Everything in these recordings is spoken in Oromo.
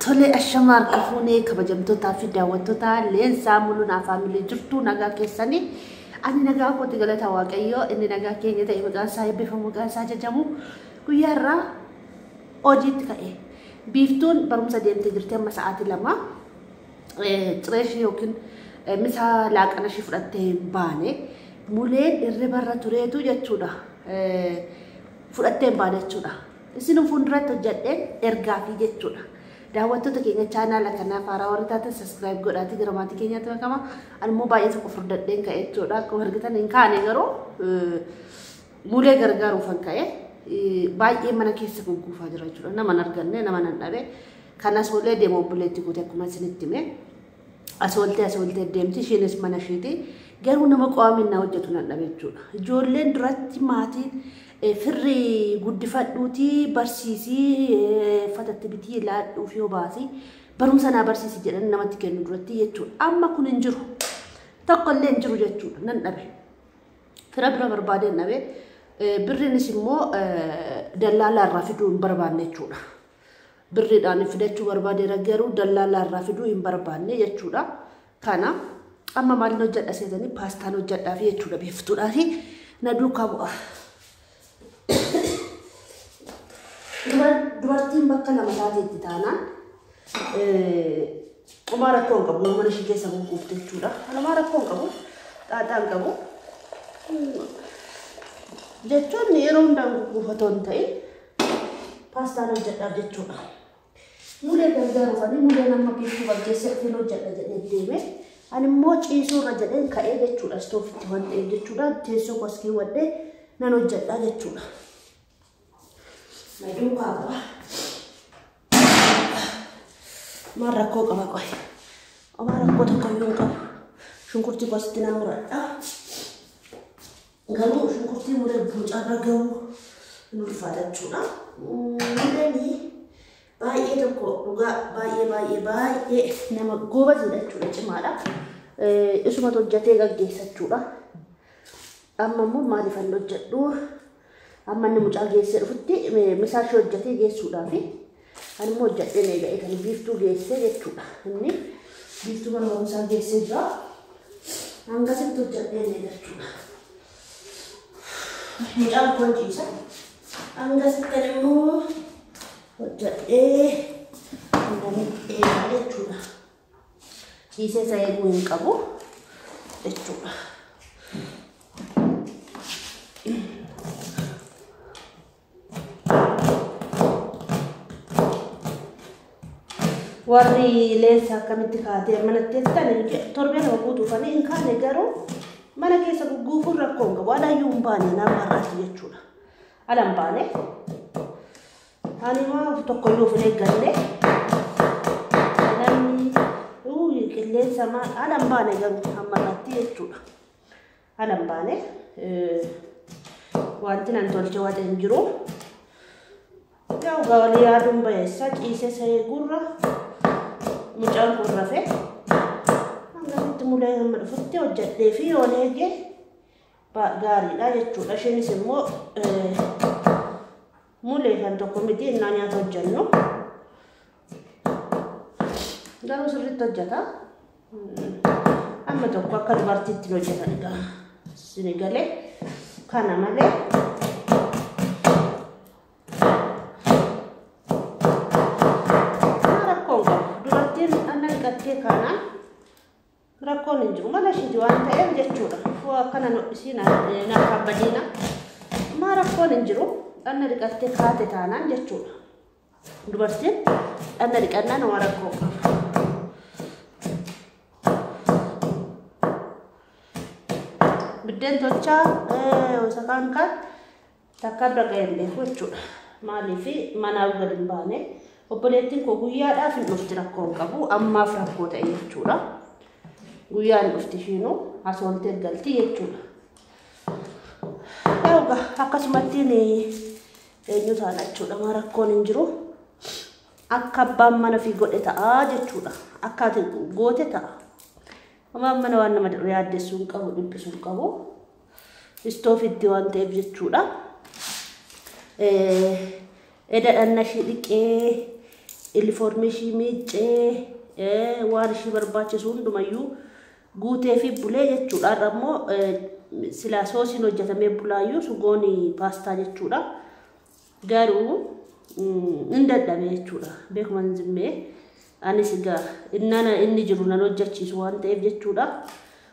Tole ashama harka fuunee kabajamtootaa fi daawwattoota Leensaa Mul'unaa Faamilee jirtu nagaa keessanii. Ani nagaa kooti galata Waaqayyoo inni nagaa keenya ta'e maqaan isaa eebbifamu maqaan isaa jajamu guyyaa irraa hojiitti ka'e. Biiftuun barumsa deemtee jirti amma sa'aatii 2 ciree ishee yookiin misa laaqana ishee fudhattee hin baane muleen irribarra tureetu jechuudha. Fudhattee hin baane jechuudha. Isin fuulduratti hojjedheen ergaa fi jechuudha. Daawwattoota keenya chaanaala kanaaf haaraa warri taatan subscribe godhaatii gara maatii keenyaatti makama. Ani immoo baay'ee tokko furdadheen ka'e jechuudha. Akkuma argitan hin kaane garuu mulee gargaaruufan ka'e baay'ee mana keessa gugguufaa jira jechuudha. Nama hin arganne nama nan dhabe. Kanas olee deema obboleetti guute akkuma isinitti hime. Asooltee deemti isheenis mana isheeti. Garuu nama qo'aminnaa hojjetu nan dhabe jechuudha. Ijoolleen duratti maatiin firri guddifadhuutii barsiisii fatatti bitii laadhuu fi obaasii barumsa naa barsiisi jedhan namatti kennu duratti jechuudha. Amma kun hin jiru. Tokko illee hin jiru jechuudha. Nan dhabe. Fira bira barbaadeen dhabe. Birriinis immoo dallaalaa irraa fiduu hin barbaanne jechuudha. Birriidhaan fidachuu barbaadeera garuu dallaalaa irraa fiduu hin barbaanne jechuudha. Kana amma maaliin hojjedha seetanii paastaan hojjedhaa fi jechuudha beektuudhaa fi na duukaa bu'a. Dubartiin bakka lama taateetti taanaan homaa rakkoo hin qabu mana ishee keessa gugguufte jechuudha. Homaa rakkoo hin qabu xaaxaa hin qabu jechuun yeroo hundaan gugguufatoo hin ta'in paastaan hojjedhaaf jechuudha. Mulee gargaaruufanii muleen amma biiftuu baggeessee ofiin hojjedha jedhee deeme. Ani immoo ciisuu irra jedheen ka'ee jechuudha. Istoofitti waan ta'eef jechuudha. Teessoo koo as keewwadhee nan hojjedha jechuudha. Na duukaa qaba. Maal rakkoo qaba qoy? Homaa rakkoo tokko iyyuu hin qabu. Shunkurtii koo asitti nan muradha. Garuu shunkurtii muree buucarra gahuu hin ulfaata jechuudha. Muleen baay'ee tokko dhugaa baay'ee baay'ee baay'ee nama gobaziidha jechuudha cimaadha. Isumatu hojjetee gaggeessa jechuudha. Amma immoo maaliif an hojjedhu? Amma inni mucaa geessee dhufutti misaa ishee hojjetee geessuudhaafi ani immoo hojjedhee na eega'ee kan biiftuu geessee jechuudha. Inni biiftuu mana barumsaa geessee jira. Hangasitti hojjedhee na eega jechuudha. Mucaan kun ciisa. Hangasitti immoo hojjedhee nan eegaa jechuudha. Ciisee isa eeguu hin qabu jechuudha. Warri leensa akkamitti kaatee manatti jettan torbee lama guutuufanii hin kaane garuu mana keessa gugguufuun rakkoo hin qabu. Alaayyuu hin baane nama har'aati jechuudha. Ala hin baane. Ani maa tokko iyyuu of hin eegganne. Namni qilleensa maal ala hin baane garuu hamma irratti jechuudha. Ala hin baane. Wanti nan tolche waan hin jiru. Yaa walii yaaduun bayeessa ciisee isa eeguurra mucaan kun rafee hangasitti mulee hamma dhufutti hojjedhee fi yoon eegee gaariidha jechuudha. Isheenis immoo mulee kan tokko miti innaa nyaata hojjennu. Garuu sirriitti hojjeta. Amma tokko akka dubartiitti hojjetan egaa isin galee kana malee. Kanaan rakkoon hin jiru mana isheeti waan ta'eef jechuudha. Foo akkana isiin na kabbadiina. Maa rakkoon hin jiru dhanna dhiqattee kaate taanaan jechuudha. Dubartiin dhanna dhiqannaa nama rakkoo qaba. Biddeen tolchaa isa kaan kaan takka bira ga'ee hin beeku jechuudha. Maaliif manaa gadi hin baane. Obboleettiin koo guyyaadhaaf hin dhufti rakkoo hin qabu. Ammaaf rakkoo ta'e jechuudha. Guyyaa hin dhufti ishiinuu asooltee galti jechuudha. Egaa akkasumatti eenyu taana jechuudha. Maa rakkoon hin jiru. Akka abbaan mana fi godhe ta'a jechuudha. Akka ati goote ta'a. Abbaan mana waan nama yaaddessuu hin qabu, dhiphisuu hin qabu. Istoofitti waan ta'eef jechuudha. Eda dhanna ishee dhiqee Ilifoormii ishii miiccee waan ishii barbaachisu hundumayyuu guutee fi bulee jechuudha. Har'a immoo silaa soosiin hojjetamee bulaayyuu sugoon paastaa jechuudha. Garuu hin dadhabe jechuudha. Beekuma hin zimmee anis egaa inni jiru nan hojjechiisu waan ta'eef jechuudha.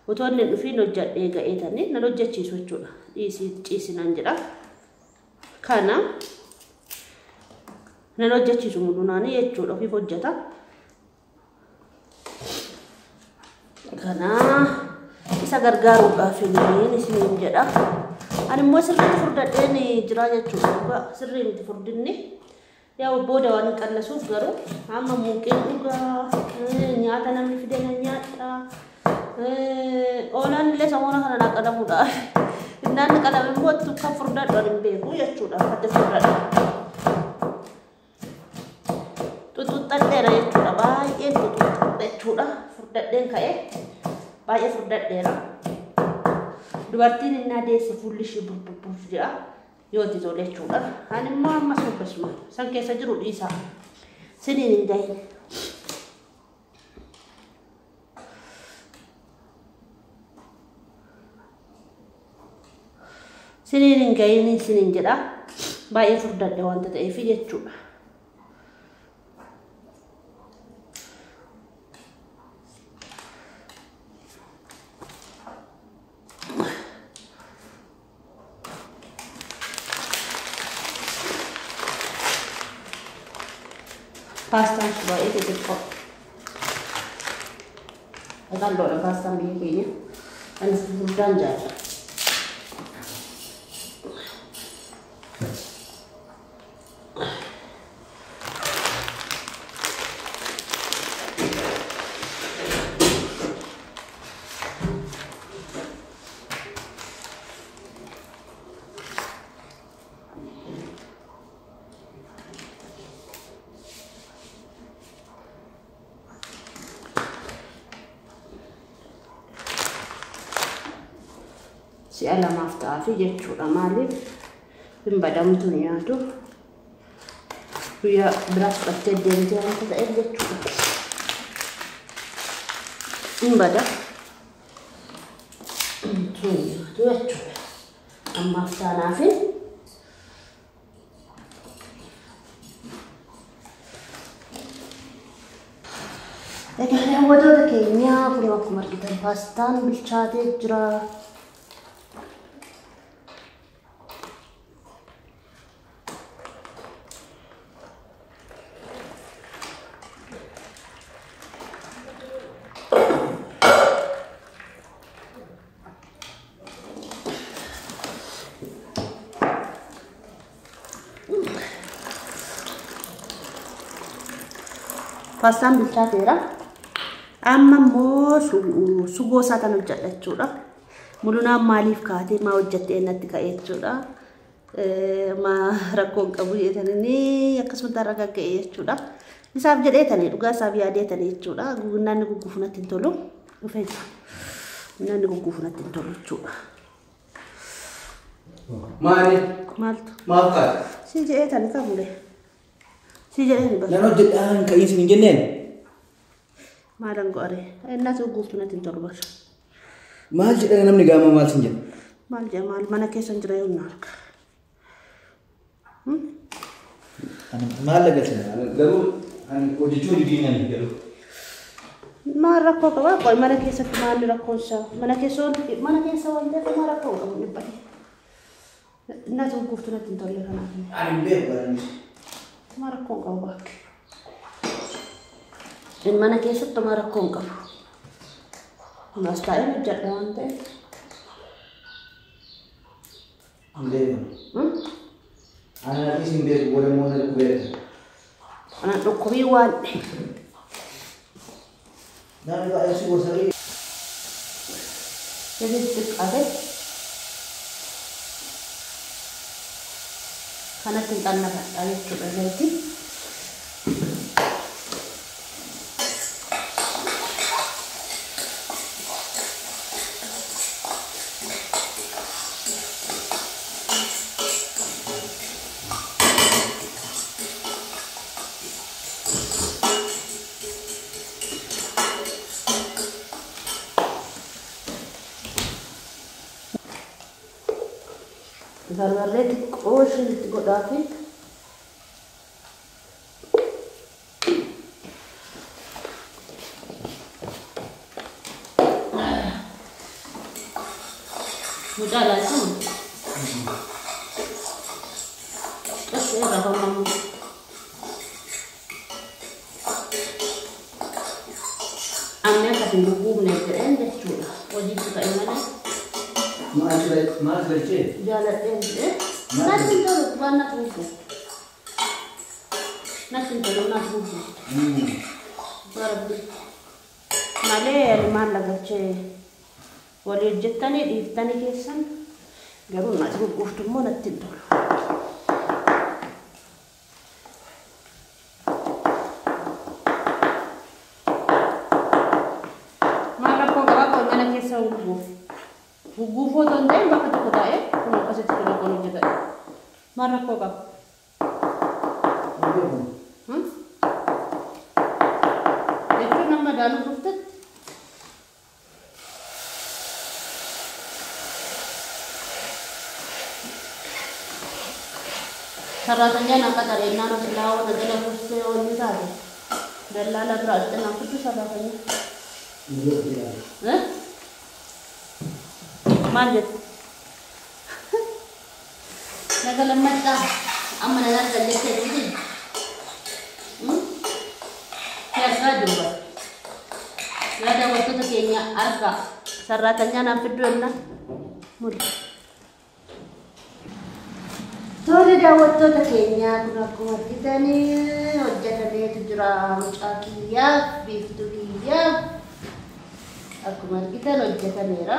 Otoo inni hin dhufiin hojjedhee ga'eetanii nan hojjechiisu jechuudha. Dhiisii ciisinaan jedha. Kana nan hojjechiisu mulunaanii jechuudha. Ofiif hojjeta. Kana isa gargaaruudhaaf inni isiniin jedha. Ani immoo sirriitti furdadheen jira jechuudha. Sirrii miti furdinni. Yaa booda waan hin qannasuuf garuu amma mukkeen dhugaa nyaata namni fide na nyaadha. Oolaan illee samoona kana naa qalamuudha. Innaan qalame immoo kan furdadhu ani hin beeku jechuudha. Akkatti furdadha. Xuxuxxadheera jechuudha. Baay'een xuxuxxadha jechuudha. Furdadheen ka'ee baay'ee furdadheera. Dubartiin innaa deesse fuulli ishee burburbur jedha. Yoo itti tole jechuudha. Ani immoo amma sobbasuma san keessa jiru dhiisaa. Siniin hin gahin. Siniin hin gahin siniin jedha. Baay'ee furdadhe wanta ta'eef jechuudha. Paastaan baay'ee xixiqqoo. Qal'oodha paastaan biyya keenya. Ani furdaan jaalladha. Si'a lamaaf ta'aafi jechuudha. Maaliif hin badamtu nyaatu guyyaa biraas fudhattee deemtee wanta ta'eef jechuudha. Hin bada nyaatu jechuudha. Ammaaf taanaafi egaa daawwattoota keenyaa kun akkuma argitan paastaan bilchaatee jira. Paastaan bilchaateera. Amma immoo sugoo isaa kan hojjedha jechuudha. Mulunaan maaliif kaatee maa hojjettee natti ka'e jechuudha. Maa rakkoo hin qabu jedhanii akkasumatti har'a gagga'e jechuudha. Isaaf jedheetanii dhugaa isaaf yaadeetanii jechuudha. Naanni gugguufu natti hin tolu. Dhufee jira. Naanni gugguufu natti hin tolu jechuudha. Maali? Maaltu? Maaf kaate? Si jedheetanii qabulee. Si jedheen bara. Nan hojjedhaan ka'iinsi hin jenneen? Maalan go'are? Innatu gugguuftu natti hin tolu bara. Maal jedhan namni gaama maal sin jedha? Maal jedha maal mana keessa hin jira yoo na arga. Maal lagalchina? Garuu ani hojjechuu hojii ani garuu. Maal rakkoo qaba? Qoy mana keessatti maalli rakkoon isaa? Mana keessa waan ta'eef maal rakkoo qabu dhibbate. Innatu gugguuftu natti hin tolle kanaaf. Ani hin beeku bara. Maal rakkoon qabu bakke? Mana keessatti maal rakkoon qabu? As taa'ee hojjedha waan ta'eef. Hin beeku. Ani atis hin beeku booda immoo na dhukkubeera. Ana dhukkubii waan. Namni baay'ee si gosa. Jadi xiqqaate. Kanatti hin xannafadha jechuudha zayitii. Barbarree xiqqoo isheen itti godhaafi. Mucaa laaltu. Qasee rafamamu. Amni akka hin gugguufne jedheen jechuudha. Hojiitti ka'e malee. Maal galchee? Jaaladheen jedhee. Natti hin tolu waan natti gugguuf. Natti hin tolu natti gugguuf. Barabbi. Malee ani maal lagalchee walii hojjettanii dhiiftanii keessan garuu natti gugguuftu immoo natti hin tolu. Maal rakkoo qabaa qo'e mana keessa gugguuf. Gugguufoo otoo hin ta'in bakka tokko taa'ee kun akkasitti kun akkan hojjetadha. Maal rakkoo qaba? Jechuun nama daaluu dhuftetti. Sarraatanyaan akka qareennaan osilaa waan jala buustee wanni taate. Dallaala biraa xinnaan fiddu sarraatanyaan. Maal jettu? Naga lammataa amma na nyaata jettee miti. Argaa jiru bara. Yaa daawwattoota keenya argaa. Sarraatanyaan aan fidduu ennaa. Muli. Tole daawwattoota keenyaa kun akkuma argitanii hojjetameetu jira mucaa kiyyaaf biiftuu kiyyaaf akkuma argitan hojjetameera.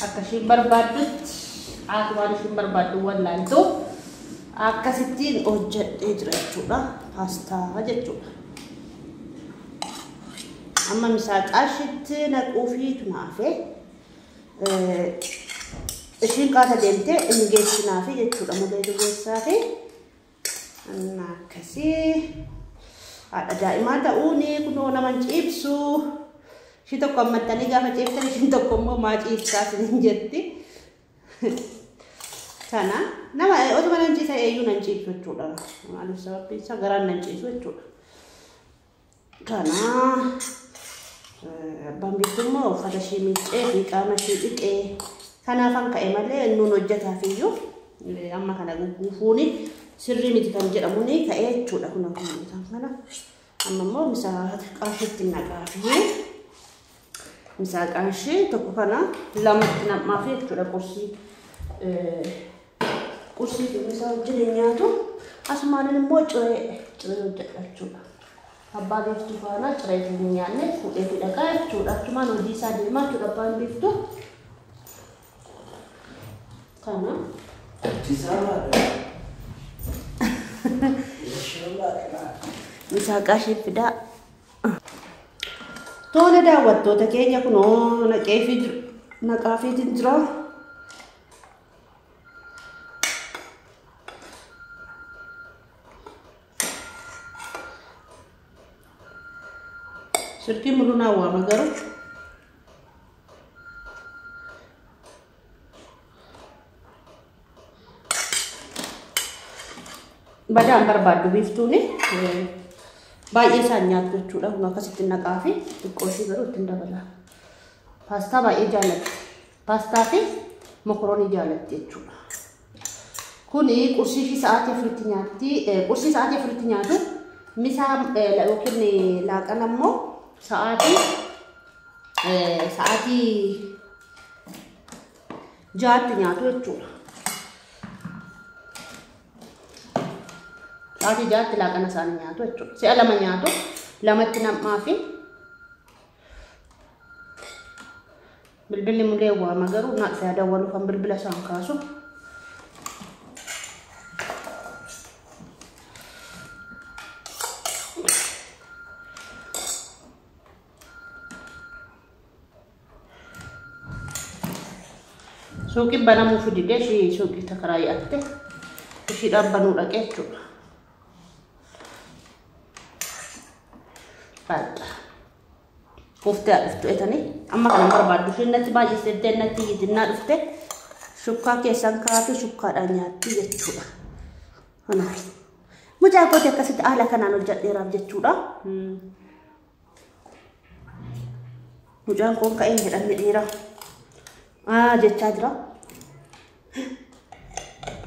Akka ishiin barbaaddutti haati waan ishiin barbaaddu wallaaltu akkasittiin hojjedhee jira jechuudha. Paastaa jechuudha. Amma misaaqaa ishiitti naquufiitu naafe. Ishiin qaata deemtee hin geessinaafi jechuudha. Malee geessaafi. Akkasii haadha daa'imaa ta'uuni kunoo nama hin ciibsu. Ishii tokko ammattanii gaafa ciibsan ishiin tokko immoo maa ciibsaa isiniin jetti. Kana nama otuma nan ciisa eeyyuu nan ciibsu jechuudha. Maaliif sababni isaa garaan nan ciisu jechuudha. Kana abbaan biiftuu immoo uffata ishii miiccee fi qaama ishii dhiqee kanaafan ka'e malee nuun hojjetaafiyyuu amma kana gugguufuuni sirrii miti kan jedhamuuni ka'ee jechuudha. Kun akkuma argitan kana amma immoo misaaqaa naqaafi. Misaaqaan ishee tokko kana lamatti nam'aafi jechuudha. Qursii misaa wajjin nyaatu. Asumaanin immoo ciree hojjedha jechuudha. Abbaa biiftuu faana ciree hin nyaanne fuudhee fi dhaqaa jechuudha. Achumaan hojii isaa deemaa jechuudha abbaan biiftuu. Kana. Misaaqaa ishee fidaa. Tole daawwattoota keenya kunoo naqaafiitiin jira. Silkiin muluu naa waama garuu. Badaan barbaaddu biiftuuni. Baay'ee isaan nyaattu jechuudha. Kun akkasitti naqaa fi xiqqoo ishee garuu ittiin dabala. Paastaa baay'ee jaalatti. Paastaa fi mokoroonii jaalatti jechuudha. Kuni qursii fi sa'aatii afuritti nyaatti. Qursii sa'aatii afuritti nyaatu. Misaa yookiin laaqana immoo sa'aatii 6tti nyaatu jechuudha. Sa'aatii 6tti laaqana isaanii nyaatu jechuudha. Si'a lama nyaatu, lamatti nam'aa fi bilbilli mulee waama garuu na dhufee dawwalu kan bilbila isaan kaasu. Suuqiin banamuuf didee ishii suuqii takaraayyatte ishiidhaan banuu dhaqee jechuudha. Baay'ee. Kuuftee dhuftu etanii amma kana barbaaddu isheen natti baay'isettee natti yitinnaa dhufte shukkaa keessan kaa'afi shukkaadhaan nyaatti jechuudha. Kanaaf mucaa kooti akkasitti haala kanaan hojjedheeraaf jechuudha. Mucaan kun ka'ee jedhamne dhiira. Jechaa jira.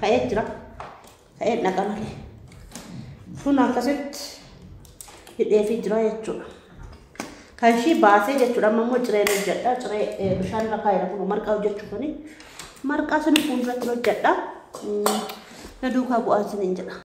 Ka'ee jira. Ka'ee dhaqa malee. Kun akkasitti hidheefii jira jechuudha. Kan ishii baasee jechuudha. Amma immoo cireen hojjedha. Ciree bishaan irra kaa'eera kun marqaa hojjechuu kuni. Marqaa sun fuulduratti hojjedha. Na duukaa bu'aa isiniin jedha.